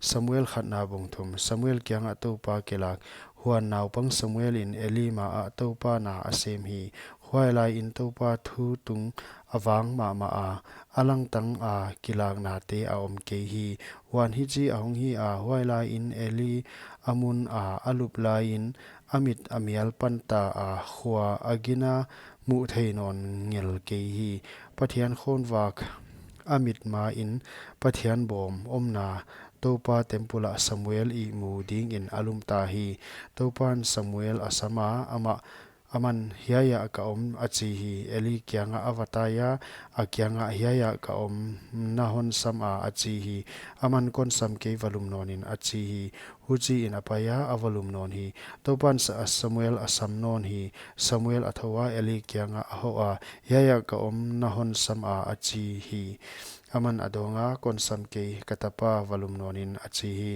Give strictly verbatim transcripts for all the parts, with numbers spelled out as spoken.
Samuel khatna bung thum. Samuel kiangah Toupa kilak. Huan naupang Samuel in Eli ma ah Toupa na a sem hi. Huailai in Toupa thu tung a vang mahmah a, a langtang a kilaknate a om kei hi. Huan hichi a hong hi a, huailai in Eli a mun a a lup lai in a mit a mial panta a, khua a gina muh thei nawn ngel kei hi. Pathian khawnvak a mit ma in Pathian bawm omna Toupa temple ah Samuel ihmu dingin a lum ta hi. Toupan Samuel a sam a, amah, aman, "Hiai ah ka om," a chi hi. Eli kiangah a va tai a, a kiangah, "Hiai ah ka om, na hon sam a," a chi hi. Aman, "Kon sam kei, va lum nawn in," a chi hi. Huchiin a pai a, a va lum nawn hi. Toupan Sa-, Samuel a sam nawn hi. Samuel a thou a, Eli kiangah a hoh a, "Hiai ah ka om, na hon sam a," a chi hi. Aman a dawng a, "Kon sam kei, ka tapa, va lum nawn in," a chi hi.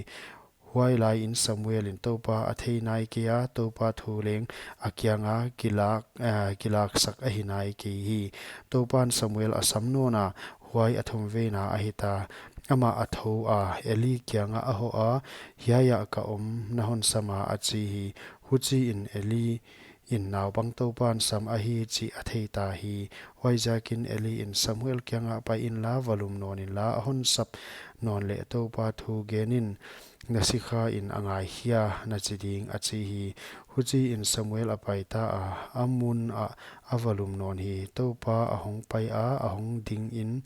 Huailai in Samuel in Toupa a thei nai kei a, Toupa thu leng a kianga kilak, eh, kilaksak ahi nai kei hi. Toupan Samuel a sam nawn a, huai a thumveina ahi ta. Amah a thou a, Eli kiangah a hoh a, "Hiai ah ka om, na hon sam a," a chi hi. Huchiin Eli in naupang Toupan sam ahi chih a thei ta hi. Huaiziakin Eli in, "Samuel kiangah pai inla, va lum nawn inla, a hon sap nawn leh Toupa thu gen in, na sikha in a ngai hia, na chi ding," a chi hi. Huchiin Samuel a pai ta a, a mun ah a va lum nawn hi. Toupa a hong pai a, a hong ding in,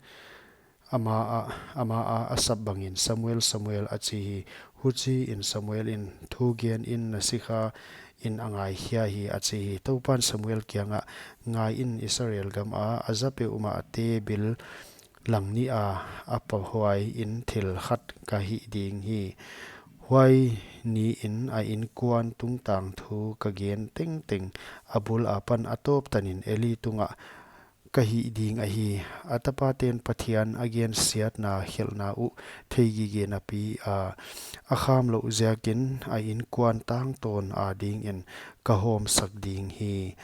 ama ah, ama ah a sap bangin, "Samuel, Samuel," a chi hi. Huchiin Samuel in, "Thu gen in, na sikha in a ngai hia hi," a chi hi. Toupan Samuel kiangah, "Ngai in, Israel gam a a za peuhmahte bil lang nih a a pahuai in thil khat ka hih ding hi. Huai niin a innkuan tungtang thu ka gen tengteng a bul apan a tawp tanin Eli tungah ka hih ding ahi. A tapaten Pathian a gensiatna khelhna uh thei gige napi a, a kham louh ziakin a innkuan tangtawn adingin ka hawmsak ding hi,"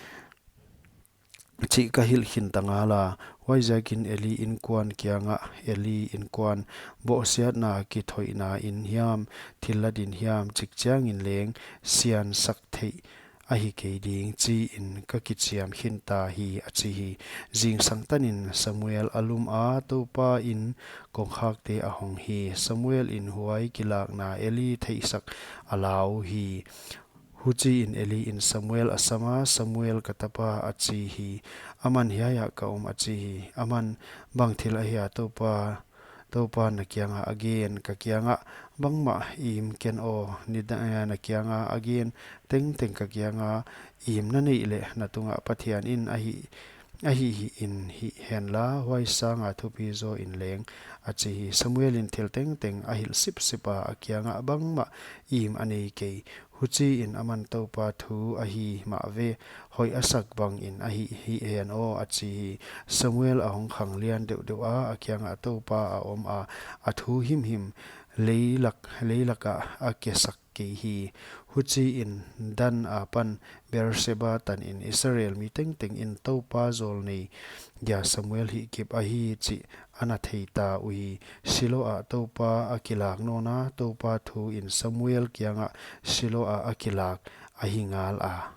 chih ka hilh khin ta ngal a. Huaiziakin Eli innkuan kiangah, Eli innkuan bawhsiatna kithoihna in hiam, thillat in hiam, chikchiangin leng siansak theih ahi kei ding, chiin ka kichiam khin ta hi, a chi hi. Zingsang tanin Samuel a lum a, Toupa in kongkhakte a hong hi. Samuel in huai kilakna Eli theihsak a lau hi. Huchiin Eli in, "Samuel a sam a, Samuel ka tapa," a chi hi. Aman, "Hiai ah ka om," a chi hi. Aman, "Bang thil ahia, Toupa, Toupa na kianga a gen?" "Ka kiangah bangmah im ken aw, ni da-, eh, na kianga a gen tengteng ka kianga im na neih leh na tungah Pathian in a hih, a hih hih in hih henla, huai sanga thupi zaw in leng," a chi hi. Samuel in thil tengteng a hilh sipsip a, a kiangah bangmah im a nei kei. Huchiin aman, "Toupa thu ahi mah ve, hoih a sak bangin a hih hih hen aw," a chi hi. Samuel a hong khang lian deuhdeuh a, a kiangah Toupa a om a, a thu himhim leilak, leilak ah a kesak kei hi. Huchiin Dan apan Beersheba tanin Israel mi tengteng in Toupa zawlnei dia Samuel hihkip ahi chih ana thei ta uhi. Silo ah Toupa a kilak nawn a, Toupa thu in Samuel kiangah Silo ah a kilak ahi ngal a.